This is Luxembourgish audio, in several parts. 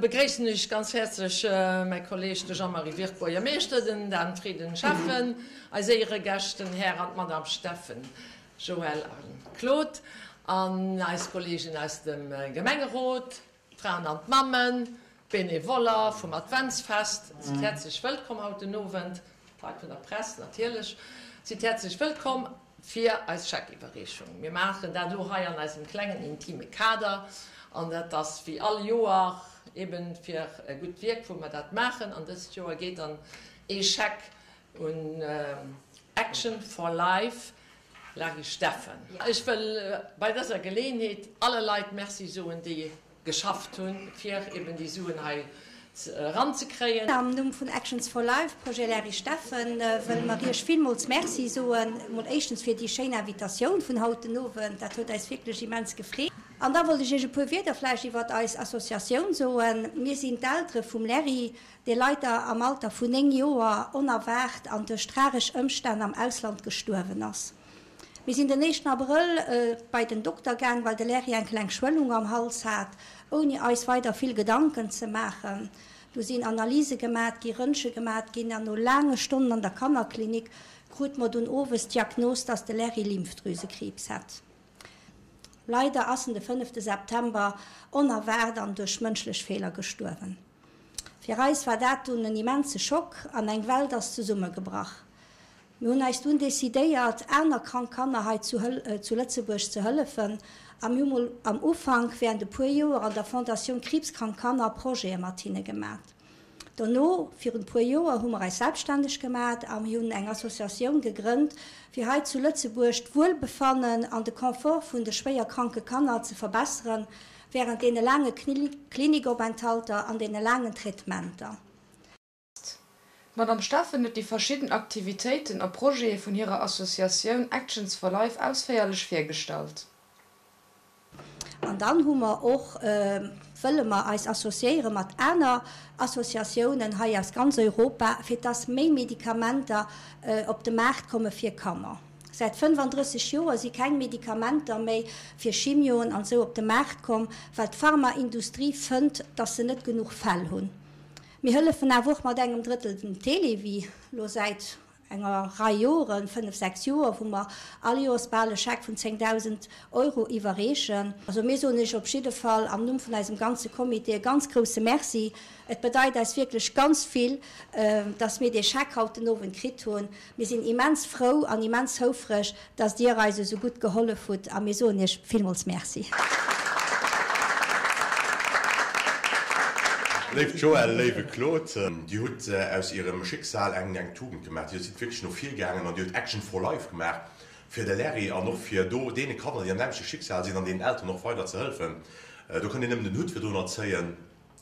Begréissen ech ganz häerzlech mäi Kolleg, de Jean-Marie Wirth, Buergermeeschter, den Dan Frieden, Schäffen, eis Éieregäscht, den Här an d'Madame Steffen, Joël a Claude, an eis Kollegen aus dem Gemengerot, d'Fraen an d'Mammen, d'Benevoller vum Adventsfest. Sidd häerzlech wëllkomm haut den Owend, d'Leit vun der Press natierlech. Sidd häerzlech wëllkomm. Fir eis Scheckiwwerreechung. Mir maachen dat elo hei an eisem klengen intime Kader an dat ass wéi all Joer eben fir e gutt Wierk wou mer dat maachen an dëst Joer geet dann ee Scheck un Action for Life Larry Steffen. Ech wëll bei dëser Geleeënheet alle Leit Merci soen déi geschafft hunn, fir eben déi Suen hei eranzekréien. Am Numm vun Actions for Life, Projet Larry Steffen, wëlle mer Iech villmools Merci soen. Mol éischtens fir déi schéin Invitatioun vun haut den Owend, dat huet eis wierklech immens gefreet. An da wollt ech Iech e puer Wierder vläicht iwwert eis Associatioun soen. Mir sinn d'Eltere vum Larry, dee leider am Alter vun 9 Joer onerwaart an duerch tragesch Ëmstänn am Ausland gestuerwen ass. Mir sinn den éischten Abrëll bei den Dokter gaang, well de Larry eng kleng Schwëllung am Hals hat, ouni eis weider vill Gedanken ze maachen. Du sinn Analyse gemat gi, Röntge gemat ginn an no laange Stonnen an der Kannerklinik krute mer dunn owes d'Diagnos, dass de Larry Lymphdrüsekriibs hätt. Leider ass en de fënnefte September onerwaart an duerch mënschlech Feeler gestuerwen. Fir eis war dat dunn en immense Schock an eng Welt ass zesummegebrach. Mir hunn eis dunn decidéiert, aner krank Kanner hei zu Lëtzebuerg ze hëllefen a mir hu mol am Ufank während e puer Joer an der Fondatioun Kriibskrank Kanner Projete mat hinne gemat. Dono, virun e puer Joer, hu mer eis selbststänneg gemat a mir hunn eng Associatioun gegrënnt, fir hei zu Lëtzebuerg d'Wuelbefannen an de Confort vun de schwéier kranke Kanner ze verbesseren während deene laange Klinikopenthalter an deene laangen Traitementer. D'Madame Steffen huet déi verschidden Aktivitéiten a Projete vun hirer Associatioun Actions for Life ausféierlech virgestallt. An dann hu mer och, wëlle mer eis associéiere mat aner Associatiounen hei aus ganz Europa, fir dass méi Medikamenter op de Maart komme fir Kanner. Säit 35 Joer si keng Medikamenter méi fir Chimioen an esou op de Maart komm, well d'Pharmaindustrie fënnt, dass se net genuch Fäll hunn. Mir hëllefen awer och mat engem Drëttel dem Télévie, elo säit enger Rei Joren, fënnef, sechs Joer, wou mer all Joers bal e Scheck vun 10.000 Euro iwwerreechen. Also mir soen Iech op jidde Fall am Numm vun eisem ganze Comité e ganz grouse Merci. Et bedeit eis wierklech ganz vill, dass mir dee Scheck haut den Owend kritt hunn. Mir sinn immens frou an immens houfreg, dass Dir eis esou gutt gehollef hutt a mir soen Iech villmools Merci. Léift Joëlle, léiwe Claude, Dir hutt aus Ierem Schicksal eng Tugend gemaach. Dir sidd wierklech no vir gaangen an Dir hutt Action for Life gemaach fir de Larry an och fir do deene Kanner, déi am nämmlechte Schicksal sinn, an deenen Elteren och weider ze hëllefen. Do kann een nëmmen den Hutt virdrunner zéien.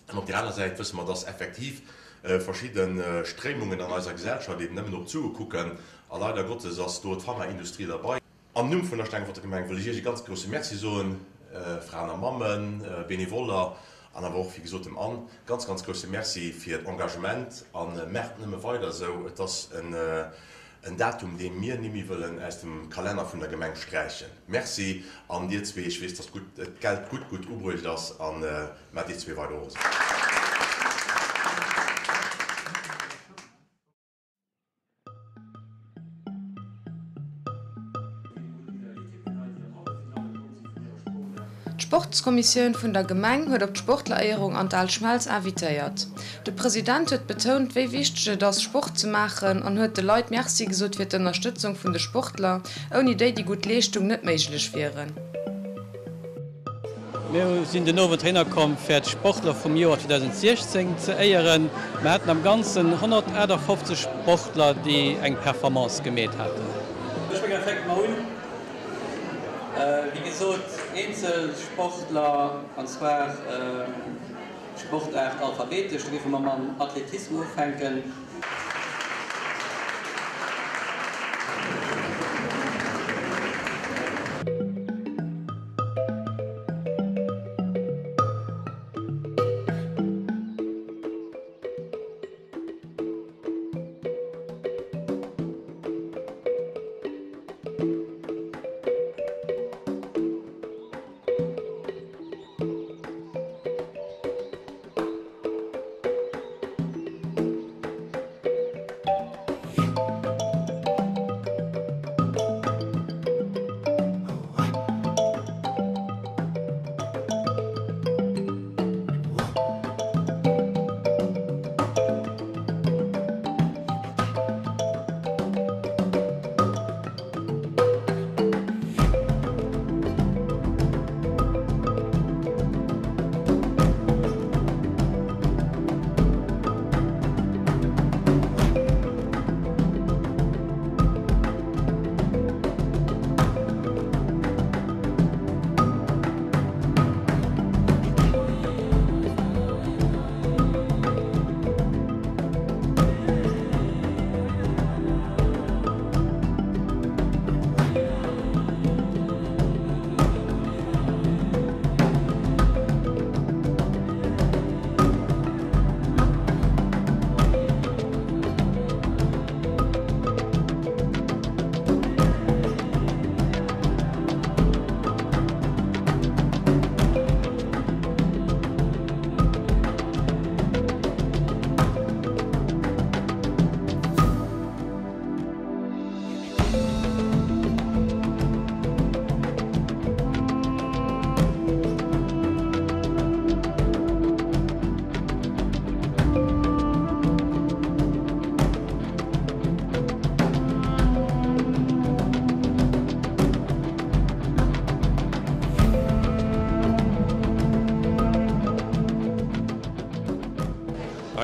An op där aner Säit wësse mer, dass effektiv verschidde Stréimungen an eiser Gesellschaft eben nëmmen op d'Sue kucken. A leider Gottes ass do d'Pharmaindustrie derbei. Am Numm vun der Stengefforter Gemeng wëll ech Iech e ganz grouse Merci soen, Fraen a Mammen, Benevoller an awer och, wéi gesot, dem Anne. Ganz, ganz grouse Merci fir d'Engagement a maacht nëmme weider esou. Et ass en En Datum, dee mir nimmi wëllen aus dem Kalenner vun der Gemeng sträichen. Merci an dir zwee, ech weess, dass d'Geld gutt, gutt ubruecht ass a maacht dir zwee weider och esou. D'Sportskommissioun vun der Gemeng huet op d'Sportleréierung an d'Al Schmelz invitéiert. De President huet betount, wéi wichteg et ass, Sport ze maachen an huet de Leit Merci gesot fir d'Ënnerstëtzung vun de Sportler, ouni déi déi gutt Leeschtung net méiglech wieren. Mir sinn den Owend heihinner komm fir d'Sportler vum Joer 2016 ze éieren. Mir haten am Ganzen 158 Sportler, déi eng Performance gemeet haten. Ech mengen, fänke mer un. Wéi gesot, eenzel Sportler, an zwar Sportaart alphabetesch. Da géife mer mam Athletisme ufänken.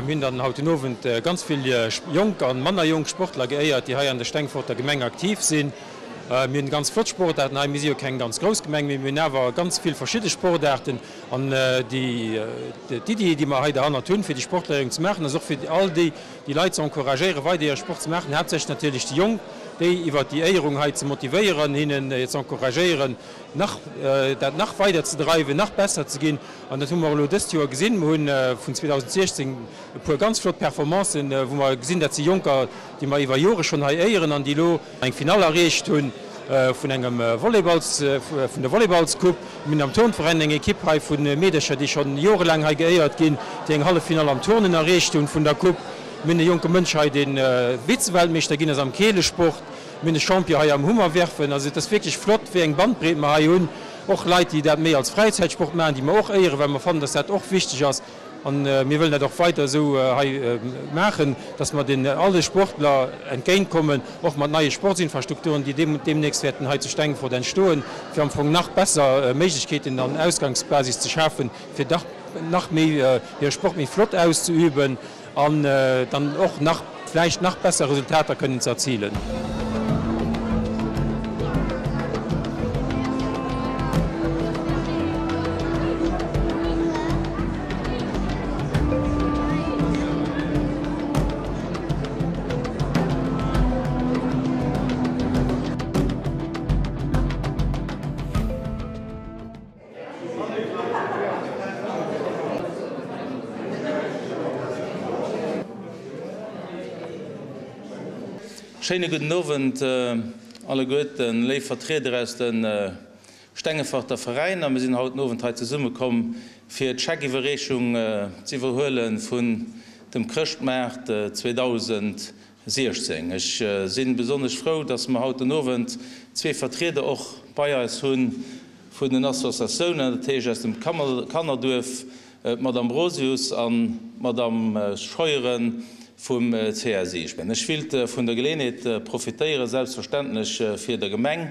Mir hunn dann haut den Owend ganz vill jonk an manner jonk Sportler geéiert, déi hei an der Stengforter Gemeng aktiv sinn. Mir hunn ganz flott Sportaarten hei. Mir si jo keng ganz grouss Gemeng, mee mir hunn awer ganz vill verschidde Sportaarten. An déi d'Iddi, déi mer hei derhannert hunn, fir déi Sportleréierung ze maachen, ass och fir all déi déi Leit ze encouragéieren, weider hire Sport ze maachen, haaptsächlech natierlech déi Jonk, déi iwwert déi Éierung hei ze motivéieren, hinnen ze encouragéieren, nach dat nach weider ze dreiwen, nach besser ze ginn. An dat hu mer elo dëst Joer gesinn. Mer hu vun 2016 e puer ganz flott Performancen, wou mer gesinn, dat si Jonker, déi mer iwwer Jore schonn hei éieren an déi elo eng Finall erreecht hu vun engem Volleyballs, vun der Volleyballscoupe. Mir hunn am Turnveräin eng Ekipp hei vu Meedercher, déi schonn jorelaang hei geéiert ginn, déi eng Halleffinall am Turnen erreecht hunn vun der Coupe. Mir hunn e jonke Mënsch hei, dee Vize-Weltmeeschter ginn ass am Keelesport. Mir hunn e Champion hei am Hummerwerfen. Also et ass wierklech flott, wéi eng Bandbreet mer hei hunn. Och Leit, déi dat méi als Fräizäitsport maachen, déi mer och éieren, well mer fannen, dass dat och wichteg ass. A mir wëllen dat och weider esou hei maachen, dass mer den alle Sportler entgéintkommen, och mat neie Sportsinfrastrukturen, déi deemnächst wäerten hei zu Stengefort entstoen, fir am Fong nach besser Méiglechkeeten an Ausgangsbasis ze schafen, fir dach nach méi hire Sport méi flott auszeüben an dann och nach vläicht nach besser Resultater kënnen ze erzilen. Schéine gudden Owend alleguerten, léif Vertrieder aus de Stengeforter Veräiner. Mir sinn haut den Owend hei zesumme komm fir d'Scheckiwwerreechung z'iwwerhuele vun dem Chrëschtmaart 2016. Ech si besonnesch frou, dass mer haut den Owend zwee Vertrieder och bei eis hu vun den Associatiounen, dat heescht aus dem Kannerduerf d'Madame Brosius an d'Madame Scheuren vum CSI. Ech willt vun der Geleenheet profitéieren, selbstverständlech fir der Gemeng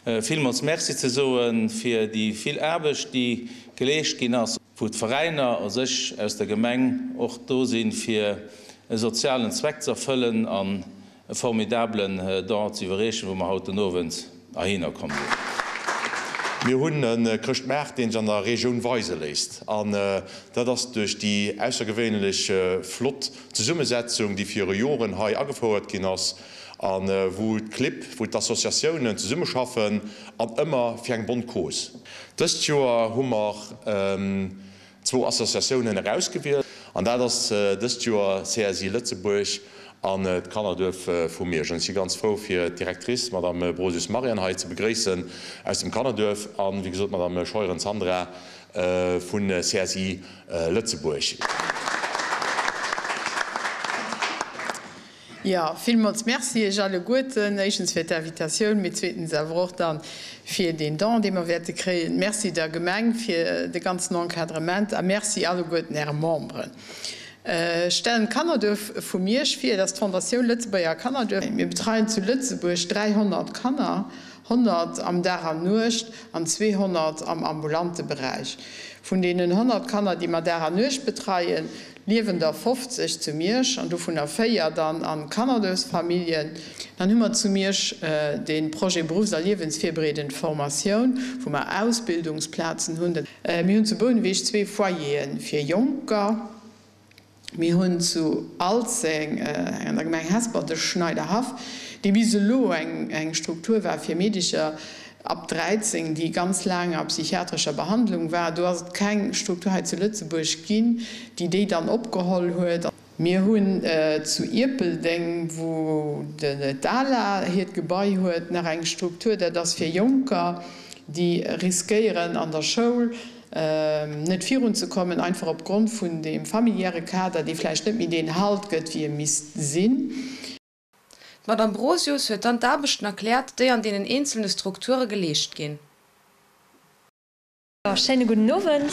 villmols Merci ze soen fir déi vill Aarbecht déi geleescht ginn ass, wou d'Veräiner a sech aus der Gemeng och do sinn fir e sozialen Zweck ze erfëllen an e formidablen Don ze iwwerreechen, wou mer haut den Owend heihinner komm sinn. Mir hunn e Chrëschtmaart, dee sech an der Regioun weise léisst. An dat ass duerch déi aussergewéinlech flott Zesummesetzung, déi viru Joren hei agefouert ginn ass a wou d'Clibb, wou d'Associatiounen zesummeschaffen an ëmmer fir eng bonne cause. Dëst Joer hu mer zwou Associatiounen erausgewielt an dat ass dëst Joer CSI Lëtzebuerg an d'Kannerduerf vu Miersch. An ech si ganz frou fir d'Directrice, d'Madame Brosius Marianne hei ze begréissen aus dem Kannerduerf an, wéi gesot, d'Madame Scheuren Sandra vu CSI Lëtzebuerg. Jo, villmools Merci Iech alleguerten, éischtens fir d'Invitatioun, mee zweetens awer och dann fir deen Don, dee mer wäerte kréien. Merci der Gemeng fir de ganzen Encadrement a Merci alleguerten Äre Memberen. Ech stellen d'Kannerduerf vu Miersch vir, dat ass d'Fondatioun Lëtzebuerger Kannerduerf. Mir betreien zu Lëtzebuerg 300 Kanner, 100 am Dag an Nuecht an 200 am ambulante Beräich. Vun deenen 100 Kanner, déi mer Dag an Nuecht betreien, liewen der 50 zu Miersch an dovunner 4 dann an Kannerduerfsfamilljen. Dann hu mer zu Miersch de Projet Berufs a liewensvirbereedend Formatioun, wou mer Ausbildungsplazen hunn. Mir hunn zu Bouneweg zwee Foyere fir Jonker. Mir hunn zu Alzeng an der Gemeng Hesper de Schneiderhaff, dee bis elo eng Struktur war fir Meedecher ab 13, déi ganz laang a psychiatrescher Behandlung war. Do ass et keng Struktur hei zu Lëtzebuerg ginn, déi déi dann opgeholl huet. Mir hunn zu Ierpeldeng, wou d'ALA hiert Gebai huet, nach eng Struktur, dat ass fir Jonker, déi riskéieren an der Schoul net virunzekommen, einfach opgrond vun deem familiäre Kader, dee vläicht net méi deen Halt gëtt, wéi e misst sinn. D'Madame Brosius huet dann d'Aarbechten erkläert, déi an deenen eenzelne Strukture geleescht ginn. Jo, schéine gudden Owend.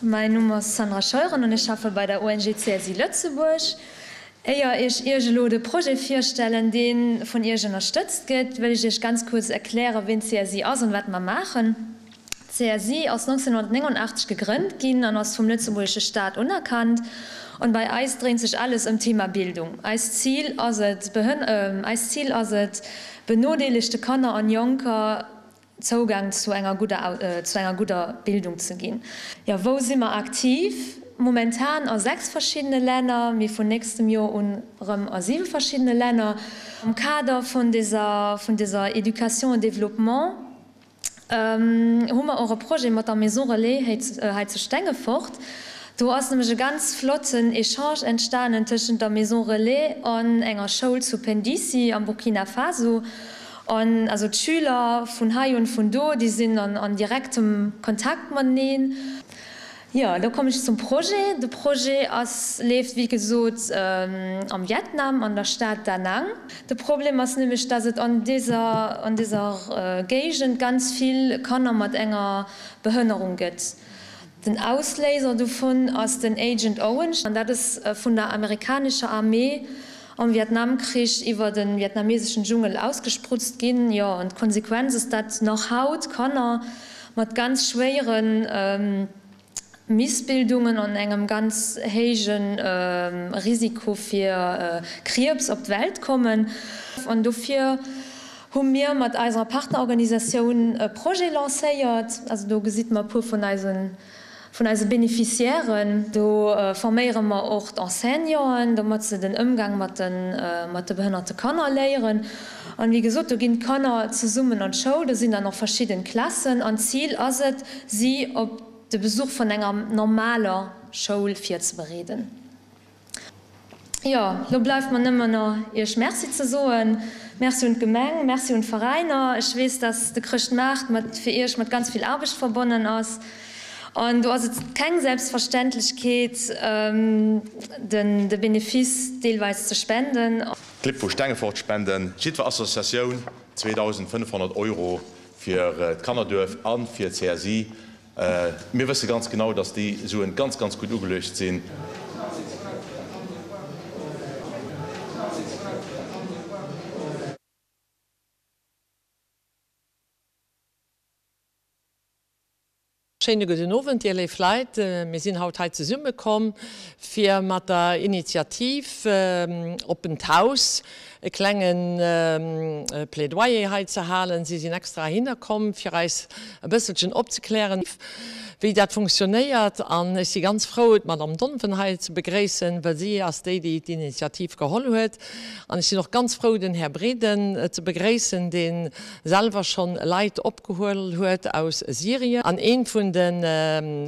Mäin Numm ass Sandra Scheuren an ech schaffe bei der ONG CSI Lëtzebuerg. Éier ech Iech elo de Projet virstellen, dee vun Iech ënnerstëtzt gëtt, wëll ech Iech ganz kuerz erklären, ween CSI ass an wat mer maachen. D'CSI ass 1989 gegrënnt ginn an ass vum lëtzebuergesche Staat unerkannt. An bei eis dréint sech alles ëm d'Thema Bildung. Eist Zil ass et, eist Zil ass et, benodeelegte Kanner an Jonker Zougang zu enger gudder zu enger gudder Bildung ze ginn. Jo, wou si mer aktiv? Momentan a 6 verschiddene Länner, mee vun nächstem Joer un erëm a 7 verschiddene Länner. Am Kader vun deser vun deser Éducation et Développement hu mer och e Projet mat der Maison Relais hei zu Stengefort. Do ass nämlech e ganz flotten Echange entstanen tëschent der Maison Relais an enger Schoul zu Pendisi am Burkina Faso. An also d'Schüler vun hei un vun do, déi sinn an direktem Kontakt mateneen. Jo, lo kommen ech zum Projet. De Projet ass, leeft wéi gesot am Vietnam, an der Stad Da Nang. De Problem ass nämlech, dass et an deser, an deser Géigend ganz vill Kanner mat enger Behënnerung gëtt. Den Ausléiser dovun ass den Agent Orange, an dat ass vun der amerikanescher Armee am Vietnamkrich iwwer de vietnameseschen Dschungel ausgesprutzt ginn. Jo, an d'Konsequenz ass, dat nach haut Kanner mat ganz schwéiere Missbildungen an engem ganz héije Risiko fir Kriibs op d'Welt kommen. An dofir hu mir mat eiser Partnerorganisatioun e Projet lancéiert. Also do gesitt mer e puer vun eisen Vun eise Beneficiairen. Do forméiere mer och d'Enseignanten, domat se den Ëmgang mat de behënnerte Kanner léieren. An wéi gesot, do ginn d'Kanner zesummen an d'Schoul, do sinn dann och verschidden Klassen. An d'Zil ass et, si op de Besuch vun enger normaler Schoul virzebereeden. Jo, lo bleift mer nëmmen na Iech Merci ze soen. Merci un d'Gemeng, Merci un d'Veräiner. Ech weess, dass de Chrëschtmaart mat fir Iech mat ganz vill Aarbecht verbonnen ass. An do ass et keng Selbstverständlechkeet, den de Benefice deelweis ze spenden. D'Clibb vu Stengefort spenden jiddwer Associatioun 2.500 Euro fir d'Kannerduerf a fir d'CSI. Mir wësse ganz genau, dass déi Suen ganz, ganz gutt ugeluecht sinn. Schéine gudden Owend, dir léif Leit. Mir sinn haut hei zesummekomm, fir mat der Initiativ Oppent Haus e klenge Plädoyer hei ze halen. Si sinn extra heihinner komm, fir eis e bësselchen opzeklären, wéi dat funktionéiert. An ech si ganz frou, d'Madame Donven hei ze begréissen, well si ass déi, déi d'Initiativ geholl huet. An ech sinn och ganz frou, den Här Breden ze begréissen, dee selwer schonn Leit opgehuel huet aus Syrien. An ee vun de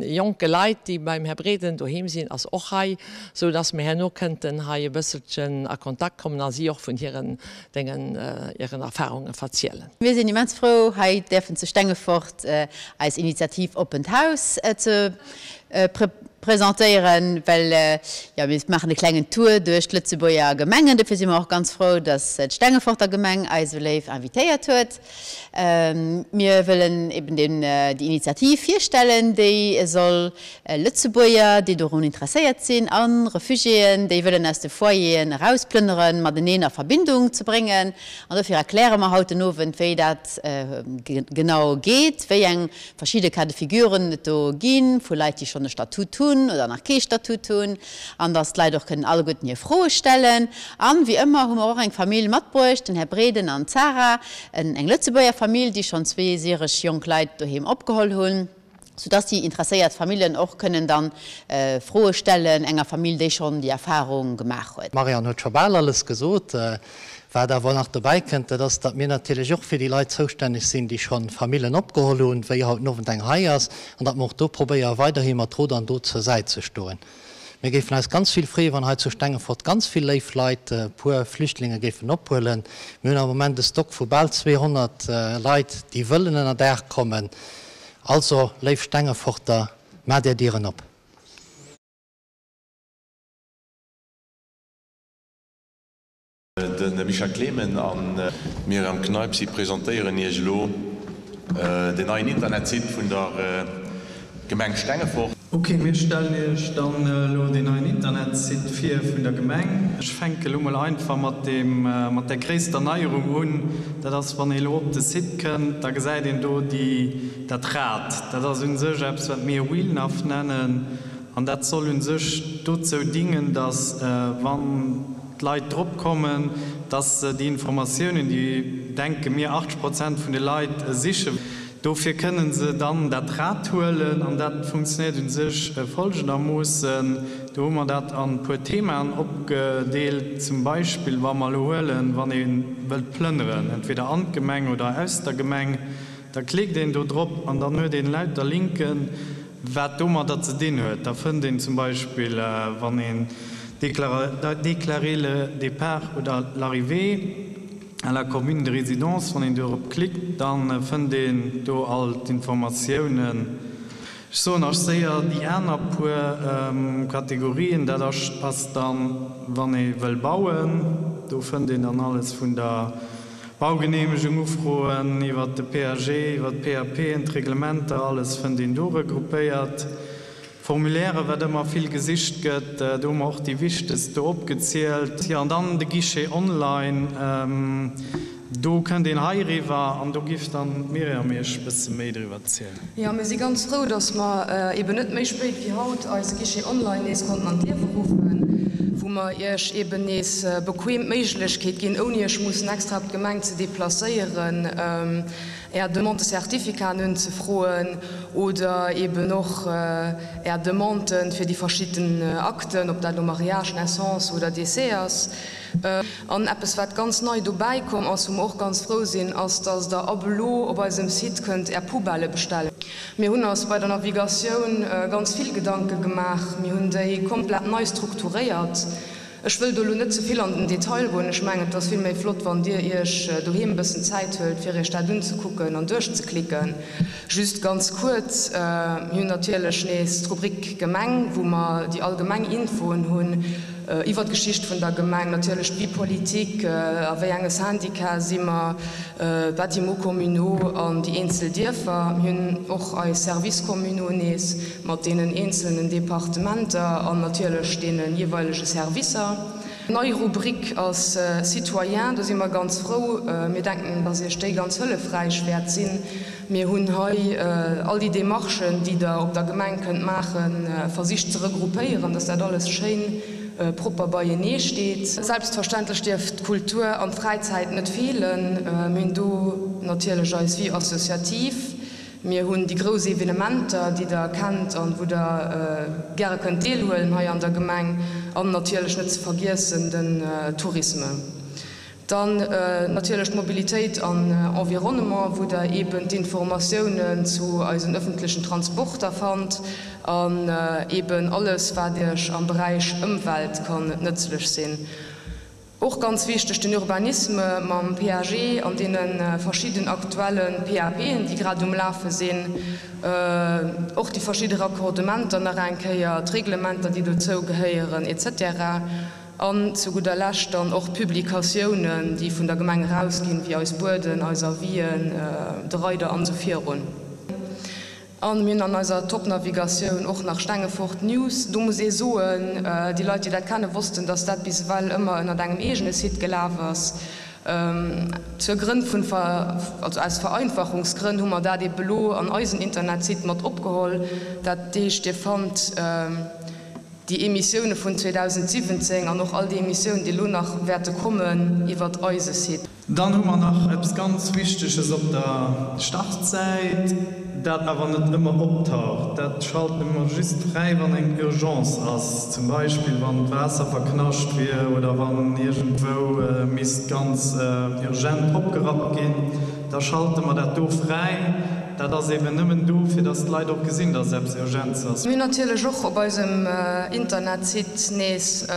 jonke Leit, déi beim Här Breden doheem sinn, ass och hei. sou dass mir herno kënnten hei e bësselchen a Kontakt kommen a si och vun hiren dengen hiren Erfahrungen verzielen. Mir sinn immens frou hei däerfen zu Stengefort eis Initiativ Oppent Haus ze presentéieren, well jo mir maachen e klengen Tour duerch d'Lëtzebuerger Gemengen. Dofir si mer och ganz frou, dass d'Stengeforter Gemeng eis esou léif invitéiert huet. Mir wëllen eben déi Initiativ virstellen, déi soll Lëtzebuerger, déi dorun interesséiert sinn, a Refugiéen, déi wëllen aus de Foyeren erausplënneren, mateneen a Verbindung ze bréngen. An dofir erkläre mer haut den Owend, wéi dat genau geet, wéi eng verschidde Cas de figuren et do ginn, vu Leit, déi schonn e Statut hunn oder nach kee Statut hunn, an dass d'Leit och kënnen alleguerten hir Froe stellen. An, wéi ëmmer, hu mer och eng Famill matbruecht, den Här Breden an d'Sarah, eng Lëtzebuerger Famill, déi schonn zwee syresch jonk Leit doheem opgeholl hunn, soudass déi interesséiert Famillen och kënnen dann Froe stellen enger Famill, déi schonn déi Erfahrung gemaach huet. D'Marianne huet scho bal alles gesot. Wat awer nach dobäi kënnt, dat ass, datt mir natierlech och fir déi Leit zoustänneg sinn, déi scho Famillen opgeholl hunn, wéi haut den Owend eng hei ass, an datt mer och do probéiere weiderhi mat Rot an Dot zur Säit ze stoen. Mir géifen eis ganz vill freeën, wann hei zu Stengefort ganz vill léif Leit e puer Flüchtlinge géifen ophuelen. Mir hunn am Moment e Stock vu bal 200 Leit, déi wëllen ënner Daach kommen. Also, léif Stengeforter, maacht Är Dieren op! De Michel Clemen an d'Myriam Kneip, si presentéieren Iech elo den neien Internetsite vun der Gemeng Stengefort. Ok, mir stellen Iech dann elo deen neien Internetsite vir vun der Gemeng. Ech fänke lo mol einfach mat deem, mat der gréisster Neierung un. Dat ass, wann ee lo op de Site kënnt, da gesäit een do déi, dat Rad. Dat ass un sech eppes, wat mir Wheelnav nennen. An dat soll u sech dozou dingen, dass, wann d'Leit drop kommen, dass se déi Informatiounen, déi, denke mir, 80 Prozent vun de Leit sichen, dofir kënnen se dann dat Rad huelen. An dat funktionéiert u sech folgendermoossen, Do hu mer dat an e puer Themaen opgedeelt. Zum Beispill, wa mer elo huelen, wann ee wëllt plënneren, entweder an d'Gemeng oder aus der Gemeng, Da klickt een do drop an dann huet een lauter Linken, wat domadder ze dinn huet. Da fënnt een zum Beispill, wann een Déclarer le départ oder l'arrivée à la commune de résidence, wann een dorop klickt, da fënnt een do all d'Informatiounen. Ech soen ach séier déi aner puer Kategorien, dat ass dann, wann ee wëll bauen, do fënnt een dann alles vun der Baugeneemegung ufroen, iwwert de PAG, iwwert d'PAPen, d'Reglementer, alles fënnt een do regroupéiert. Formulairen, wat ëmmer vill gesicht gëtt, do hu mer och déi wichtegst do opgezielt. Jo, an dann de Guichet online, do kënnt een hei eriwwer an do giff dann d'Myriam Iech e bësse méi driwwer zielen. Jo, mir si ganz frou, dass mer eben net méi spéit wéi haut eise Guichet online nees konnten an d'Liewe ruffen, wou mer Iech eben nees bequem d'Méiglechkeet ginn, ouni Iech mussen extra op d'Gemeng ze deplacéieren, Är Demande de certificaten unzefroen oder eben och Är Demanden fir déi verschidden Akten, ob dat elo Mariage, Naissance oder Décès ass. An eppes, wat ganz nei dobäi komm ass, wou mer och ganz frou sinn, ass, dass Der ab elo op eisem Site kënnt Är Poubellë bestellen. Mir hunn eis bei der Navigatioun ganz vill Gedanke gemaach. Mir hunn déi komplett nei strukturéiert. Ech wëll do elo net ze vill an den Detail goen. Ech mengen, et ass vill méi flott, wann Dir Iech doheem e bëssen Zäit huelt, fir Iech dat unzekucken an duerchzeklicken. Just ganz kuerz, Mir hunn natierlech nees d'Rubrik Gemeng, wou mer déi allgemeng Infoen hunn. Iwwer d'Geschicht vun der Gemeng, natierlech d'Vie politique, a wéi enge Syndicat si mer, d'Bâtiments communaux an déi eenzel Dierfer. Mir hunn och eis Services communaux nees mat deenen eenzelnen Departementer an natierlech deene jeeweilege Servicer. Nei Rubrik ass Citoyens, do si mer ganz frou. Mir denken, dass Iech déi ganz hëllefräich wäert sinn. Mir hunn hei all déi Demarchen, déi Der op der Gemeng kënnt maachen, versicht ze regroupéieren, dass dat alles schéin propper beienee steet. Selbstverständlech dierf d'Kultur an d'Fräizäit net feelen. Mir hunn do natierlech eis Vie associative. Mir hunn déi grouss Evenementer, déi Der kennt an wou Der gäre kënnt deelhuelen hei an der Gemeng. An natierlech net ze vergiessen den Tourisme. Dann natierlech d'Mobilitéit an Environnement, wou Der eeben d'Informatiounen zu eisen öffentlechen Transporter fannt an eeben alles, wat Iech am Beräich Ëmwelt kann nëtzlech sinn. Och ganz wichteg, den Urbanisme mam PAG an deene verschidden aktuelle PAPen, déi grad um Lafe sinn. Och déi verschidde Raccordementer nach eng Kéier, d'Reglementer, déi dozou gehéieren, et cetera. An zu gudder Lescht dann och d'Publikatiounen, déi vun der Gemeng erausginn, wéi eis Bueden, eis Avisen, de Reider an esou virun. A mir hunn an eiser Top-Navigatioun och nach Stengefort News. Do muss ee soen, déi Leit, déi dat kennen, wossten, dass dat bis ewell ëmmer ënnert engem eegene Site gelaf ass. Zur Grënn vun, also aus Vereinfachungsgrënn hu mer dat ebe lo an eisen Internetsite mat opgeholl. Dat heescht, Dir fannt. Déi Emissioune vun 2017 an och all déi Emissiounen, déi elo nach wäerte kommen, iwwert eise Site. Dann hu mer nach eppes ganz Wichteges op der Startsäit, dat awer net ëmmer optaucht. Dat schalte mer just fräi, wann eng Urgence ass, zum Beispill wann d'Waasser verknascht wier oder wann iergendwou misst ganz urgent opgerappt ginn. Da schalte mer dat do fräi. Dat ass eben nëmmen do, fir dass d'Leit och gesinn, dass eppes Urgentes ass. Mir hunn natierlech och op eisem Internetsite nees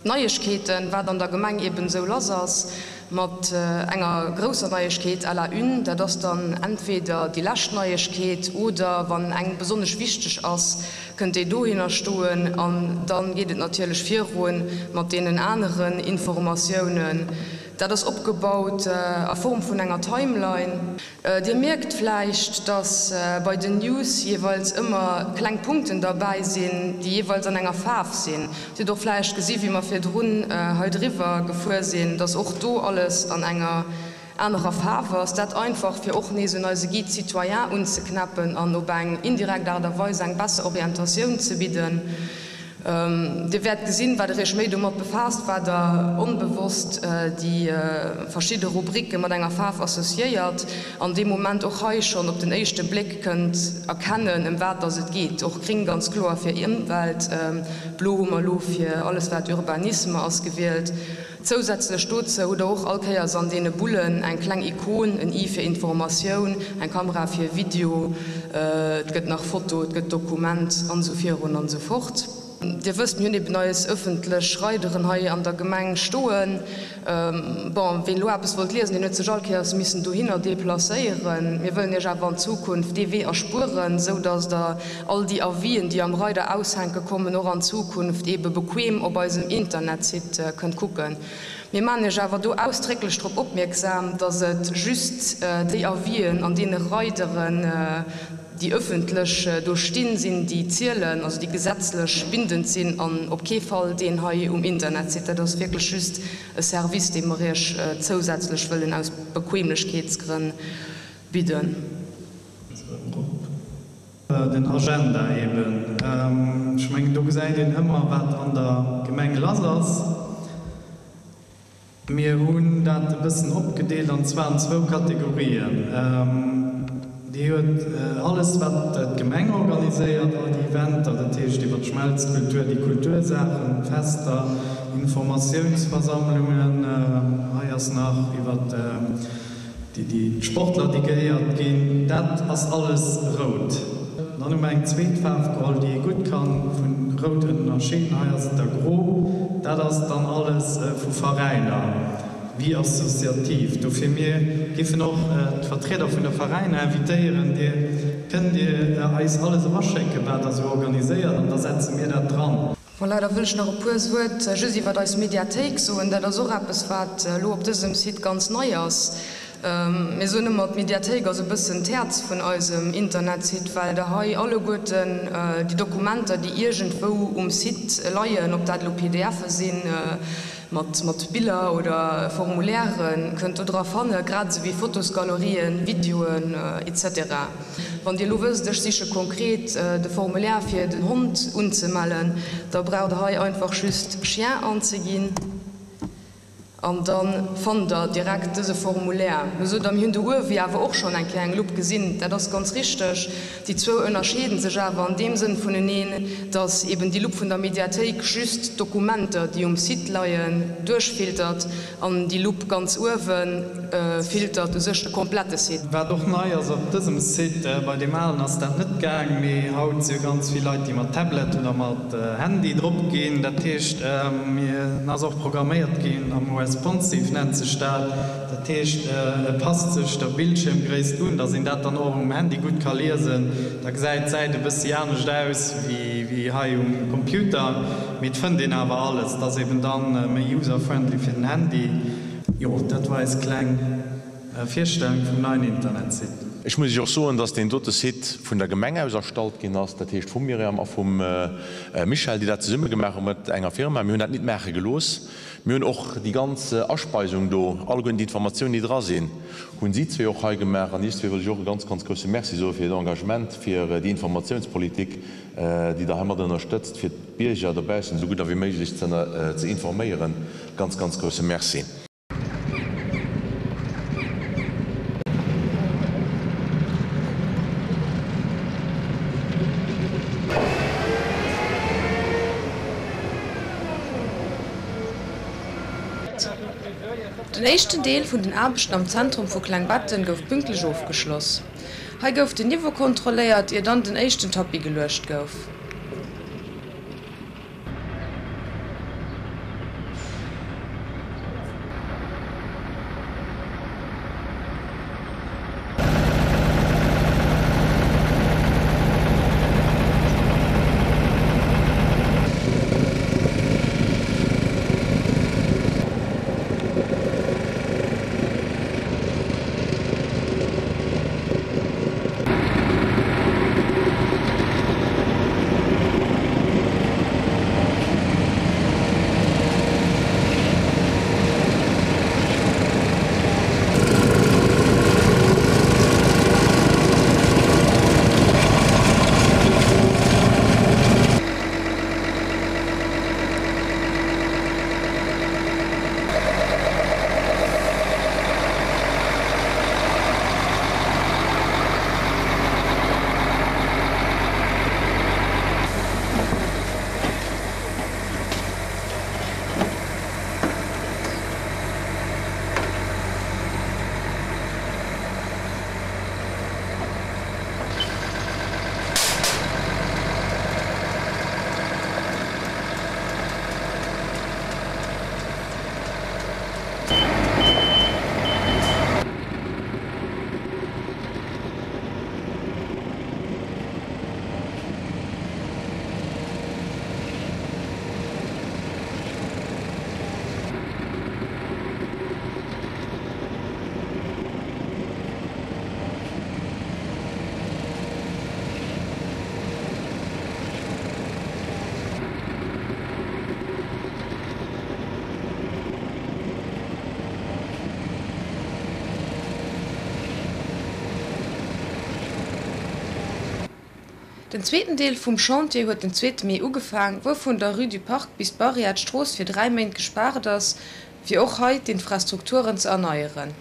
Neiegkeeten, wat an der Gemeng eben esou lass ass, mat enger grousser Neiegkeet à la une. Dat ass dann entweder déi lescht Neiegkeet oder wann eng besonnesch wichteg ass, kënnt déi dohinner stoen. An da geet et natierlech viru mat deenen aneren Informatiounen. Dat ass opgebaut a Form vun enger Timeline. Dir mierkt vläicht, dass bei den News jeeweils ëmmer kleng Punkten derbäi sinn, déi jeeweils an enger Faarf sinn. Dir hutt och vläicht gesi wéi mer virdrun hei driwwer gefuer sinn, dass och do alles an enger. Anerer Faarf ass dat einfach, fir och nees un eise Guide citoyen unzeknäppen an op eng indirekt Aart a Weis eng besser Orientatioun ze bidden. Dir wäert gesinn, wat Der Iech méi domat befaasst, wat Der onbewosst déi verschidde Rubrike mat enger Faarf associéiert an dee Moment och hei schonn op den éischte Bléck kënnt erkennen, ëm wat dass et geet. Och gréng ganz kloer fir Ëmwelt, blo hu mer elo fir alles wat Urbanisme ass gewielt. Zousätzlech dozou hutt der och all Kéiers an deene Bullen eng kleng Ikon, en i fir Informatioun, eng Kamera fir Video, et gëtt nach Foto, et gëtt Dokument an esou virun an esou fort. Dir wësst, mir hunn eben eis ëffentlech Reideren hei an der Gemeng stoen. Bon, ween elo eppes wollt liesen, deen huet sech all Kéiers missen dohinner deplacéieren. Mir wëllen Iech awer an Zukunft dee Wee erspueren, esou datt Der all déi Avisen, déi am Reider aushänke kommen, och an Zukunft eebe bequem op eisem Internetsite kënnt kucken. Mir maachen Iech awer do ausdrécklech drop opmierksam, dass et just déi Avisen an deene Reideren, déi ëffentlech do stinn, sinn, déi zielen, also déi gesetzlech bindend sinn, an op kee Fall deen hei um Internetsite. Dat ass wierklech just e Service, dee mer Iech zousätzlech wëllen aus Bequemlechkeetsgrënn bidden. Den Agenda eben. Ech mengen, do gesäit een ëmmer, wat an der Gemeng lass ass. Mir hunn dat e bëssen opgedeelt, an zwar an zwou Kategorien. Dir huet alles, wat d'Gemeng organiséiert, all déi Eventer, dat heescht iwwer d'Schmelzkultur, déi Kultursaachen, Fester, Informatiounsversammlungen, hei ass nach iwwer Déi Sportler, déi geéiert ginn, dat ass alles rout. Dann hu mer eng zweet Faarf geholl, déi ee gutt ka vu rout ënnerscheeden. Hei ass et da gro. Dat ass dann alles vu Veräiner, vie associative. Dofir, mir géifen och d'Vertrieder vun de Veräiner invitéieren, Dir kënnt Dir eis alles eraschécken, wat Der esou organiséiert, an da setze mir dat dran. Voilà, da wëll ech nach e puer Wuert just iwwert eis Mediathéik soen. Dat ass och eppes, wat elo op dësem Site ganz nei ass. Mir soen ëmmer, d'Mediathéik ass e bëssen d'Häerz vun eisem Internetsite, well Der hei alleguerten déi Dokumenter, déi iergendwou um Site leien, ob dat elo PDFe sinn mat Biller oder Formulairen, kënnt do dra fannen, grad esou wéi Fotosgalerien, Videoen, etc. Wann Dir elo wësst, ech siche konkret de Formulaire fir den Hond unzemellen, da braucht Der hei einfach just Chien anzeginn an da fannt Der direkt dëse Formulaire. Lo sot Der, mir hunn do uewe jo awer och schonn eng Kéier eng Lupp gesinn. Dat ass ganz richteg. Déi zwou ënnerscheeden sech awer an deem Sënn vuneneen, dass eben déi Lupp vun der Mediathéik just d'Dokumenter, déi um Site leien, duerchfiltert An déi Lupp ganz uewen filtert u sech de komplette Site. Wat och nei ass op dësem Site, bei deem alen ass dat net gaang, mee haut si jo ganz vill Leit déi mat Tablet oder mat Handy drop ginn. Dat heescht en ass och programméiert ginn am Responsive nennt sech dat. Dat heescht e passt sech der Bildschiermgréisst un, dass een dat dann och um Handy gutt ka liesen. Da gesäit d'Säit e bëssi anescht aus wéi hei um Computer. Mee et fënnt een awer alles, et ass eben dann méi user-friendly fir den Handy. Jo, dat war eis kleng Virstellung vum neien Internetsite. Ech muss Iech och soen, dass deen dote Site vun der Gemeng aus erstallt ginn ass, dat heescht vum Myriam a vum Michel, déi dat zesumme gemaach hu mat enger Firma. Mir hunn dat nit maache gelooss. Mir hunn och déi ganz Aspeisung do, alleguerten déi Informatiounen, déi dra sinn, hunn si zwee och hei gemaach. An Iech zwee wëll ech och e ganz, ganz grousse Merci soe fir Hiert Engagement, fir déi Informatiounspolitik, déi Der heimat ënnerstëtzt, fir d'Bierger dobaussen esou gutt ewéi méiglech ze informéieren. Ganz, ganz grousse Merci. Den éischten Deel vun den Aarbechten am Zentrum vu Klengbetten gouf pünktlech ofgeschloss. Hei gouf den Niveau kontrolléiert, ier dann den éischten Tapis geluecht gouf. Den zweeten Deel vum Chantier huet den zweete Mee ugefaang, wou vun der Rue du Parc bis d'Barrière d'Strooss fir 3 Méint gespaart ass, fir och hei d'Infrastrukturen ze erneieren.